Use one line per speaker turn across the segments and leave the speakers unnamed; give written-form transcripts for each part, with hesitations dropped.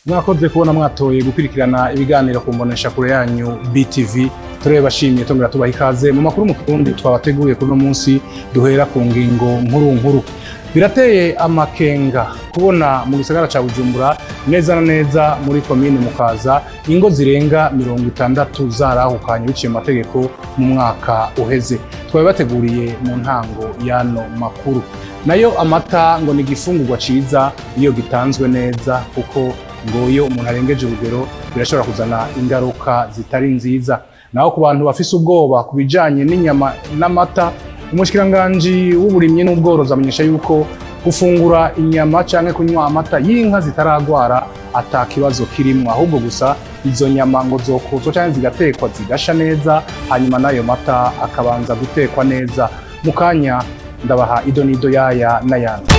Mwakoze kubona mwatoye gukurikirana ibiganiro ku mbonesha kure yanyu BTV. Turabashimiye, tongera tubaha ikaze mu makuru mu Kirundi twabateguriye kuri uno munsi. Duhera ku ngingo nkuru nkuru. Birateye amakenga kubona mu gisagara ca Bujumbura, neza na neza muri komine Mukaza, ingo zirenga 60 zarahukanye biciye mu mategeko mu mwaka uheze. Twabibateguriye mu ntango y'ano makuru. Nayo amata ngo ni igifungurwa ciza iyo gitanzwe neza, kuko ngo iyo umuntu arengeje urugero birashobora kuzana ingaruka zitari nziza. Naho ku bantu bafise ubwoba ku bijanye n'inyama n'amata, umushikiranganji w'uburimyi n'ubworozi amenyesha yuko gufungura inyama canke kunywa amata y'inka zitaragwara ata kibazo kirimwo, ahubwo gusa izo nyama ngo zokotswa canke zigatekwa zigasha neza, hanyuma n'ayo mata akabanza gutekwa neza. Mu kanya ndabaha ido n'ido yaya n'ayandi.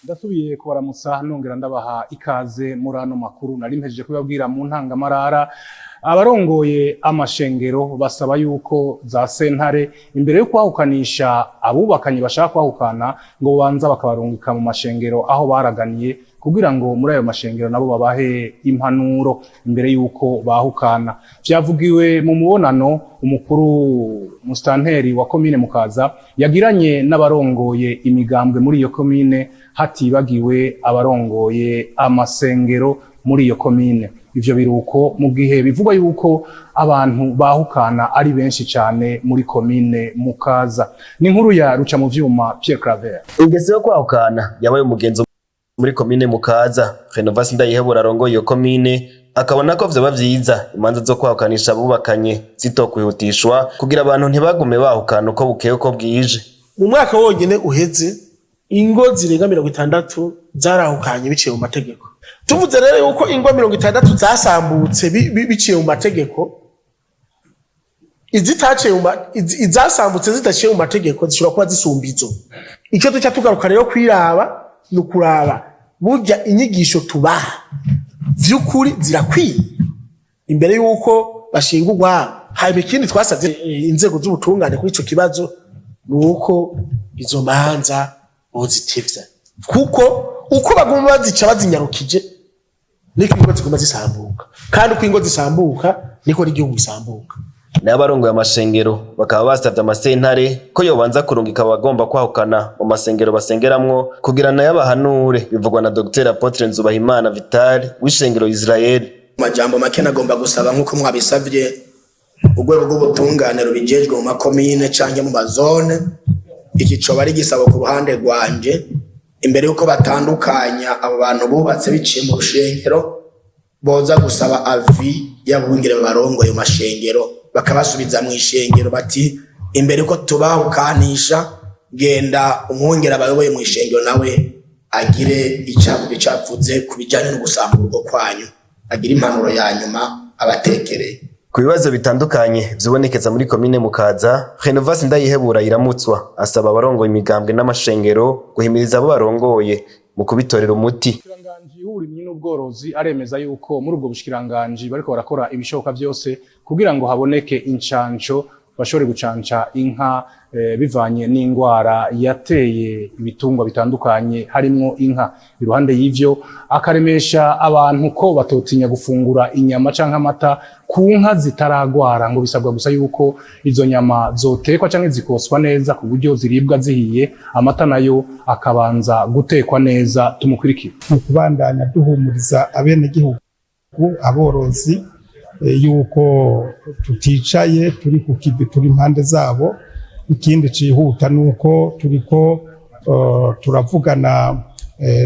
Ndasubiye kubaramutsa, nongera ndabaha ikaze muri ano makuru. Nari mpejeje kubabwira mu ntangamarara, abarongoye amashengero basaba yuko za sentare, imbere yo kwahukanisha abubakanye bashaka kwahukana, ngo banza bakabarungika mu mashengero aho baraganiye, kugira ngo muri ayo mashengero nabo babahe impanuro imbere yuko bahukana. Vyavugiwe mu mubonano umukuru mustanteri wa komine Mukaza yagiranye n'abarongoye imigambwe muri iyo komine, hatibagiwe abarongoye amasengero muri iyo komine. Ivyo biruko mu gihe bivugwa yuko abantu bahukana ari benshi cane muri komine Mukaza. Ni inkuru ya ruca mu vyuma Pierre Claver.
Ingeso yo kwahukana yabaye umugenzo muri komine Mukaza. Renovasi Ndayihebura arongoye iyo komine akabona ko vyoba vyiza imanza zo kwahukanisha abubakanye zitokwihutishwa, kugira abantu ntibagume bahukana uko bukeye uko bwije.
Mu mwaka wonyene uheze, ingo zirenga 60 zarahukanye biciye mu mategeko. Tuvuze rero yuko ingo 60 zasambutse biciye mu mategeko, izitaciye mu izasambutse zidaciye mu mategeko zishobora kuba zisumba izo. Icyo duca tugaruka rero kwiraba ni ukuraba burya inyigisho tubaha vy'ukuri zirakwiye imbere y'uko bashinga urwabo. Hanyuma ikindi twasavye inzego z'ubutungane kuri ico kibazo ni uko izo manza bozitevya, kuko uko baguma bazica bazinyarukije niko ingo ziguma zisambuka, kandi uko ingo zisambuka niko n'igihugu gisambuka.
N'abarongoye amashengero bakaba basavye amasentare ko yobanza kurungika abagomba kwahukana mu masengero basengeramwo kugira nayo abahanure. Bivugwa na Dr Apotre Nzubahimana Vital w'ishengero Israel.
Mu majambo make, nagomba gusaba, nk'uko mwabisabye, urwego rw'ubutungane rubijejwe mu makomine canke mu mazone, iki coba ari igisabo ku ruhande rwanje: imbere y'uko batandukanya abo bantu bubatse biciye mu rushengero, boza gusaba avis y'abungere barongoye mu mashengero, bakabasubiza mu ishengero bati: "Imbere yuko tubahukanisha, genda umwungere abayoboye mu ishengero nawe agire icapfuze ku bijanye no gusambura urugo kwanyu, agire impanuro ya nyuma abatekereye."
Ku bibazo bitandukanye vyibonekeza muri komine Mukaza, Renovasi Ndayihebura iramutswa asaba abarongoye imigambwe n'amashengero guhimiriza abo barongoye mu kubitorera umuti.
Umushikiranganji w'uburimyi n'ubworozi aremeza yuko muri ubwo bushikiranganji bariko barakora ibishoboka vyose kugira ngo haboneke incanco, bashobore gucanca inka bivanye n'ingwara yateye ibitungwa bitandukanye harimwo inka. Iruhande y'ivyo, akaremesha abantu ko batotinya gufungura inyama canke amata ku nka zitaragwara, ngo bisabwa gusa yuko izo nyama zotekwa canke zikoswa neza ku buryo ziribwa zihiye, amata nayo akabanza gutekwa neza. Tumukurikire.
Mu kubandanya duhumuriza abenegihugu, aborozi, yuko tuticaye, turi ku kivi, turi impande zabo. Ikindi cihuta nuko turiko turavugana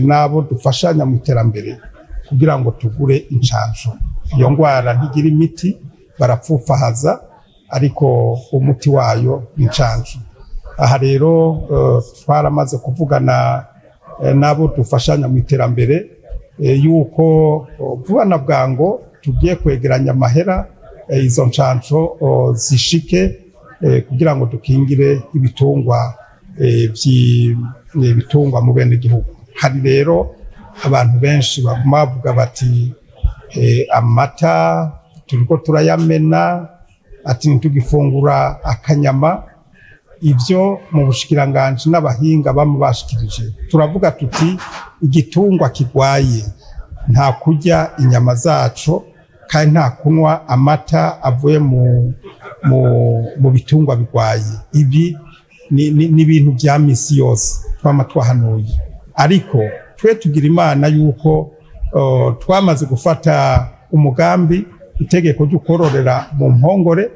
n'abo dufashanya mu iterambere kugira ngo tugure incanco. Iyo ngwara ntigira imiti, barapfufahaza, ariko umuti wayo ni incanco. Aha rero twaramaze kuvugana n'abo dufashanya mu iterambere yuko vuba na bwango tugiye kwegeranya amahera, izo ncanco zishike, kugira ngo dukingire ibitungwa, ibitungwa mu bene gihugu. Hari rero abantu benshi baguma bavuga bati amata turiko turayamena, ati ntitugifungura akanyama. Ibyo mu bushikiranganji n'abahinga bamwe bashikirije, turavuga tuti igitungwa kigwaye nta kurya inyama zaco, kandi nta kunywa amata avuye mu bitungwa bigwaye. Ibi ni ibintu vya misi yose twama twahanuye, ariko twe tugira Imana yuko twamaze gufata umugambi, itegeko ryo kororera mu mpongore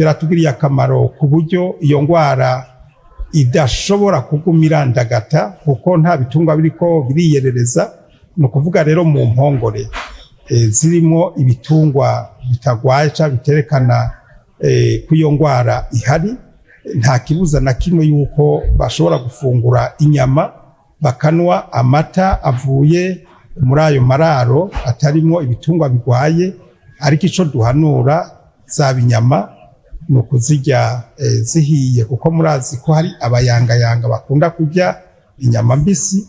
biratugiriye akamaro, ku buryo iyo ngwara idashobora kuguma irandagata, kuko nta bitungwa biriko biriyerereza. Ni ukuvuga rero mu mpongore zirimo ibitungwa bitagwaye cyangwa biterekana ko iyo ngwara ihari, nta kibuza na kimwe yuko bashobora gufungura inyama, bakanwa amata avuye muri ayo mararo atarimo ibitungwa bigwaye. Ariko ico duhanura, zaba inyama, ni ukuzirya zihiye, kuko murazi ko hari abayangayanga bakunda kurya inyama mbisi.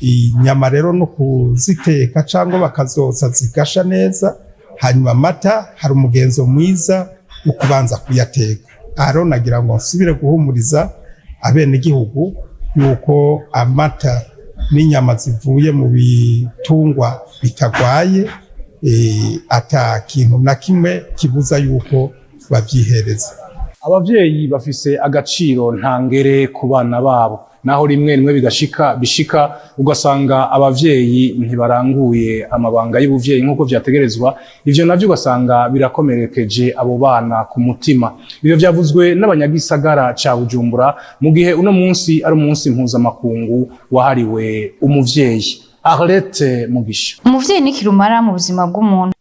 Inyama rero no kuziteka cyangwa bakazotsa zigasha neza. Hanyuma amata hari umugenzo mwiza wo kubanza kuyateka. Aha rero nagira ngo nsubire guhumuriza abenegihugu yuko amata n'inyama zivuye mu bitungwa bitagwaye ata kintu na kimwe kibuza yuko bavyihereza.
Abavyeyi bafise agaciro ntangere ku bana babo, naho rimwe rimwe bigashika bishika ugasanga abavyeyi ntibaranguye amabanga y'ubuvyeyi nk'uko vyategerezwa. Ivyo navyo ugasanga birakomerekeje abo bana ku mutima. Ivyo vyavuzwe n'abanyagisagara ca Bujumbura mu gihe uno munsi ari umunsi mpuzamakungu wahariwe umuvyeyi. Arlette Mugisha.
Umuvyeyi ni kirumara mu buzima bw'umuntu,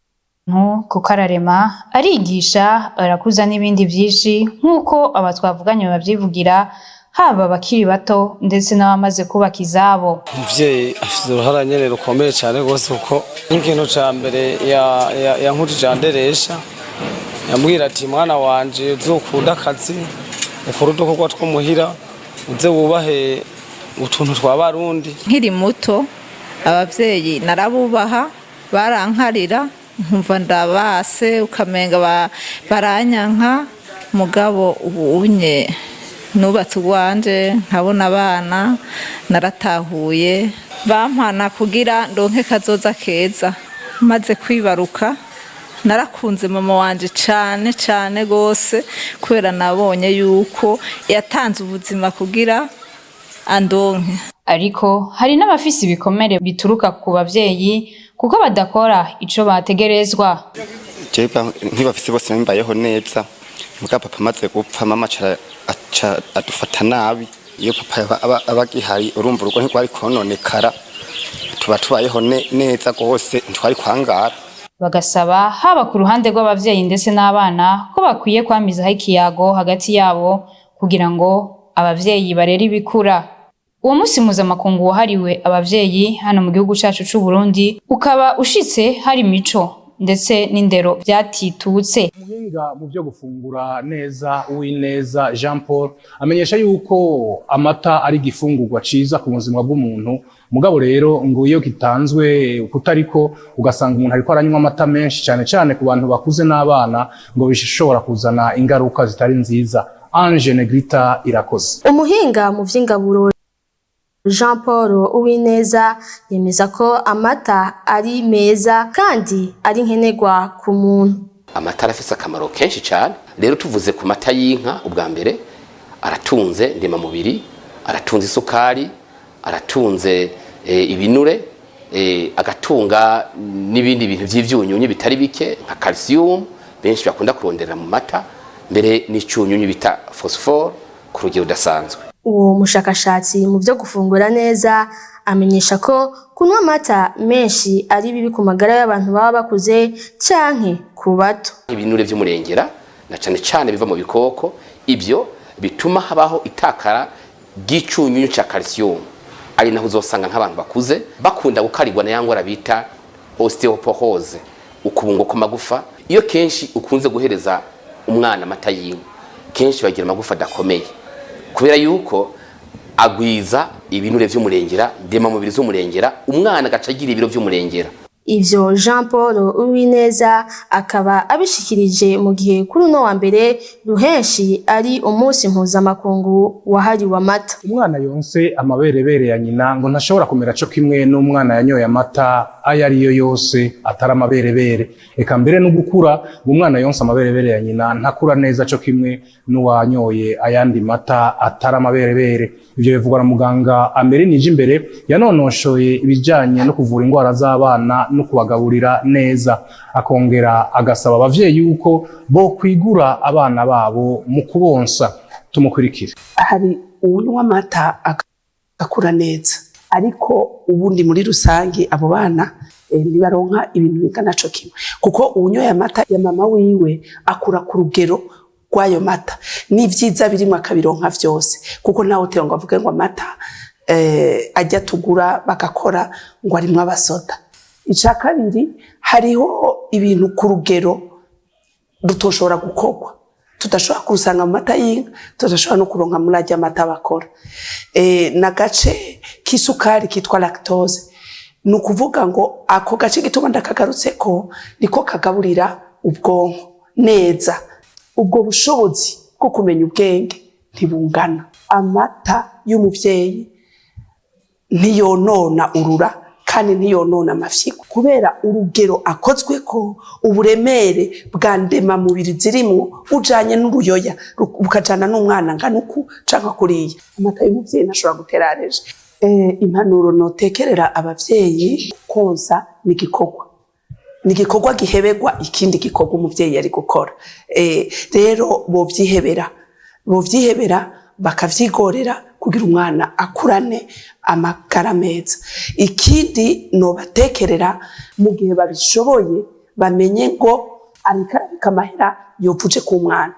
kuko ararema, arigisha, arakuza n'ibindi vyinshi, nk'uko aba twavuganye bavyivugira, haba abakiri bato ndetse n'abamaze kubaka izabo.
Umuvyeyi afite uruhara nyene rukomeye cyane rwose, kuko nk'ikintu ca mbere yankujije anderesha, yambwira ati: "Mwana wanje, uzokunda akazi, ukore udukorwa two muhira, uze wubahe utuntu twa Barundi."
Nkiri muto abavyeyi narabubaha, barankarira nkumva ndabase, ukamenga baranyanka. Mugabo ubu unye nubatse urwanje, nkabona abana, naratahuye bampana kugira ndonke kazoza keza. Maze kwibaruka narakunze mama wanje cane cane gose, kubera nabonye yuko yatanze ubuzima kugira andonke.
Ariko hari n'abafise ibikomere bituruka ku bavyeyi, kuko badakora ico bategerezwa.
Jewe nk'ibafise bose mbayeho neza, muga papa amaze gupfa, mama aca adufata nabi. Iyo papa aba agihari, urumva urugo ntirwari kononekara, tuba tubayeho neza rwose, ntitwari kwangara.
Bagasaba haba ku ruhande rw'abavyeyi ndetse n'abana ko bakwiye kwamizaho ikiyago hagati yabo, kugira ngo abavyeyi barere ibikura. Uwo munsi mpuzamakungu wahariwe abavyeyi hano mu gihugu cacu c'u Burundi ukaba ushitse hari imico ndetse n'indero vyatitutse.
Umuhinga mu byo gufungura neza Uwineza Jean Paul amenyesha yuko amata ari igifungurwa ciza ku buzima bw'umuntu. Mugabo rero ngo iyo kitanzwe kutariko, ugasanga umuntu ariko aranywa amata menshi, cyane cyane ku bantu bakuze n'abana, ngo bishobora kuzana ingaruka zitari nziza. Ange Negrita Irakoze.
Umuhinga mu vy'ingaburo Jean Paul Uwineza yemeza ko amata ari meza kandi ari nkenerwa ku muntu.
Amata arafise akamaro kenshi cyane. Rero tuvuze ku mata y'inka, ubwa mbere aratunze ndemamubiri, aratunze isukari, aratunze ibinure, agatunga n'ibindi bintu vy'ivyunyunyu bitari bike nka calcium benshi bakunda kurondera mu mata, mbere n'icunyunyu bita phosphore ku rugero rudasanzwe.
Uwo mushakashatsi mu vyo gufungura neza amenyesha ko kunywa amata menshi ari bibi ku magara y'abantu baba bakuze canke ku bato.
Ibinure vy'umurengera na cane cane biva mu bikoko, ibyo bituma habaho itakara ry'icunyunyu ca calcium, ari naho uzosanga nk'abantu bakuze bakunda gukarirwa na ya ngwara bita ostéoporose, ukubungwa kw'amagufa. Iyo kenshi ukunze guhereza umwana amata yiwe, kenshi bagira amagufa adakomeye, kubera yuko Agwiza ibinure vy'umurengera, ndemamubiri z'umurengera, umwana agaca agira ibiro vy'umurengera.
Ivyo Jean Paul Uwineza akaba abishikirije mu gihe kuri uno wa mbere ruhenshi ari umunsi mpuzamakungu wahariwe amata.
Umwana yonse amaberebere ya nyina ngo ntashobora kumera co kimwe n'umwana yanyoye amata ayo ariyo yose atari amaberebere. Eka mbere no gukura, ngo umwana yonse amaberebere ya nyina ntakura neza co kimwe n'uwanyoye ayandi mata atari amaberebere. Ivyo bivugwa na muganga Amerine Nijimbere, yanonoshoye ibijanye no kuvura ingwara z'abana no kubagaburira neza, akongera agasaba abavyeyi yuko bo kwigura abana babo mu kubonsa. Tumukurikire.
Hari uwunywa amata agakura neza, ariko ubundi muri rusange abo bana ntibaronka ibintu bingana co kimwe, kuko uwunyoye amata ya mama wiwe akura ku rugero rw'ayo mata n'ivyiza birimwo akabironka vyose, kuko ntawe utera ngo avuge ngo amata ajya tugura bagakora ngo arimwo abasoda. Ica kabiri, hariho ibintu ku rugero rutoshobora gukorwa tudashobora kurusanga mu mata y'inka, tudashobora no kuronka muri arya mata bakora, n'agace k'isukari kitwa lactose. Ni ukuvuga ngo ako gace, gituma ndakagarutseko, niko kagaburira ubwonko neza. Ubwo bushobozi bwo kumenya ubwenge ntibungana. Amata y'umuvyeyi ntiyonona urura kandi ntiyonona amafyigo, kubera urugero akozwe ko uburemere bwa ndemamubiri zirimwo ujanye n'uruyoya bukajana n'umwana ngana uku canke kuriya. Amata y'umuvyeyi ntashobora gutera allergie. Impanuro notekerera abavyeyi: konsa ni igikorwa, ni igikorwa giheberwa ikindi gikorwa umuvyeyi yari gukora. Rero bovyihebera bakavyigorera kugira umwana akurane amagara meza. Ikindi nobatekerera, mu gihe babishoboye, bamenye ngo ariko arabika amahera yovuje ku mwana,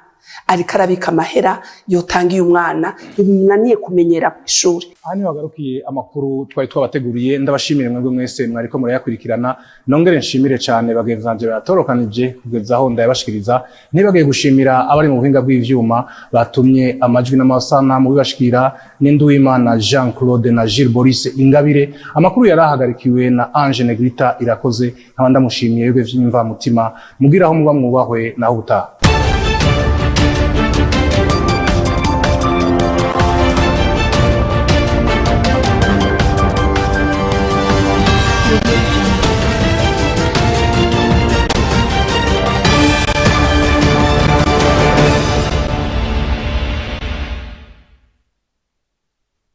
ariko arabika amahera yotangiye umwana bimunaniye kumenyera kw'ishuri.
Aha niho hagarukiye amakuru twari twabateguriye. Ndabashimire mwebwe mwese mwariko murayakurikirana, nongere nshimire cyane bagenzi banje batorokanije kugeza aho ndayabashikiriza. Ntibagiye gushimira abari mu buhinga bw'ivyuma batumye amajwi n'amasanamu bibashikira, n'Induwimana Jean Claude na Gilles Boris Ingabire. Amakuru yari ahagarikiwe na Ange Negrita Irakoze, nkaba ndamushimiye yebwe vy'imva mutima. Mugira aho muba mwubahwe, naho ubutaha.